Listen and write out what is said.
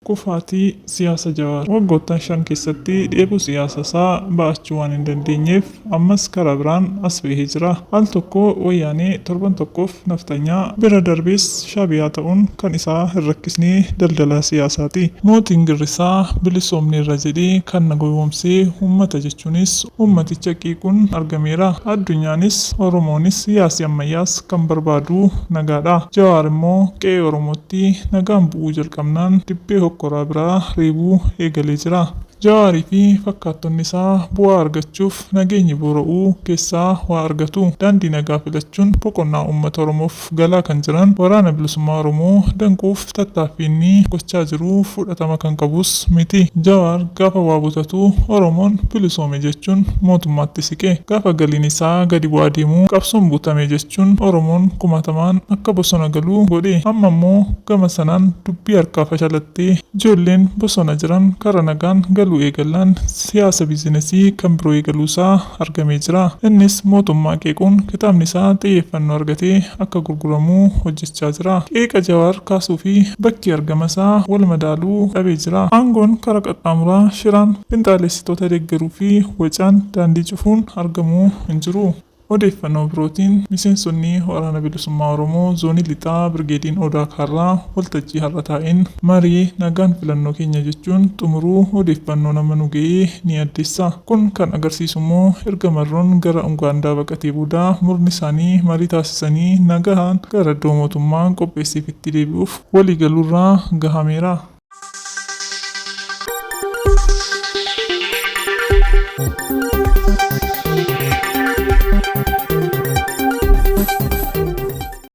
Kufaatii siyaasa Jawaar waggoottan 5 keessatti dheebuu siyaasa isaa ba'achuu waan hin dandeenyeef ammas karaa biraan as bahee jira. Al tokko Wayyaanee, torban tokkoof Nafxanyaa, bira darbees Shaabiyaa ta'uun kan isaa hin rakkisne daldalaa siyaasaati. Mootiin girrisaa bilisoomneerra jedhee kan na gowwoomsee uummata jechuunis uummaticha qeequun argameera. Addunyaanis, Oromoonis siyaasi ammayyaas kan barbaadu nagaadha. Jawaar immoo qe'ee Oromootti nagaan bu'uu jalqabnaan dibbee hokkoraa biraa reebuu eegalee jira. Jawaarii fi fakkaattonni isaa bu'aa argachuuf nageenyi boora'uu keessaa waa argatu. Daandii nagaa filachuun boqonnaa uummata Oromoof galaa kan jiran Waraana Bilisummaa Oromoo danquuf tattaaffii inni gochaa jiru fudhatama kan qabus miti. Jawaar gaafa waa butatu Oromoon bilisoome jechuun mootummaatti siqe. Gaafa galiin isaa gadi bu'aa deemu qabsoon butame jechuun Oromoon kumaatamaan akka bosona galu godhe. Amma immoo gama sanaan dubbii harkaa fashalattee ijoolleen bosona jiran kara nagaan galuu eegallaan siyaasa biizinasii kan biroo eegaluusaa argamee jira. Innis mootummaa qeequun kitaabni isaa xiyyeeffannoo argatee akka gurguramu hojjechaa jira. Qeeqa Jawaar kaasuu fi bakki argama isaa wal madaaluu dhabee jira. Aangoon kara qaxxaamuraa shiraan finxaalessitoota deeggaruu fi wacaan daandii cufuun argamu hin jiru. Odeeffannoo birootiin miseensonni Waraana Bilisummaa Oromoo Zoonii Lixaa Birgeediin Odaa Kaarraa waltajjii har'a taa'een marii nagaan filannoo keenya jechuun xumuruu odeeffannoon amma nu ga'e ni addeessa. Kun kan agarsiisu immoo erga Marroon gara Ugaandaa baqatee booda murni isaanii marii taasisanii nagahaan gara iddoo mootummaan qopheesseefitti deebi'uuf waliigaluurra gahameera.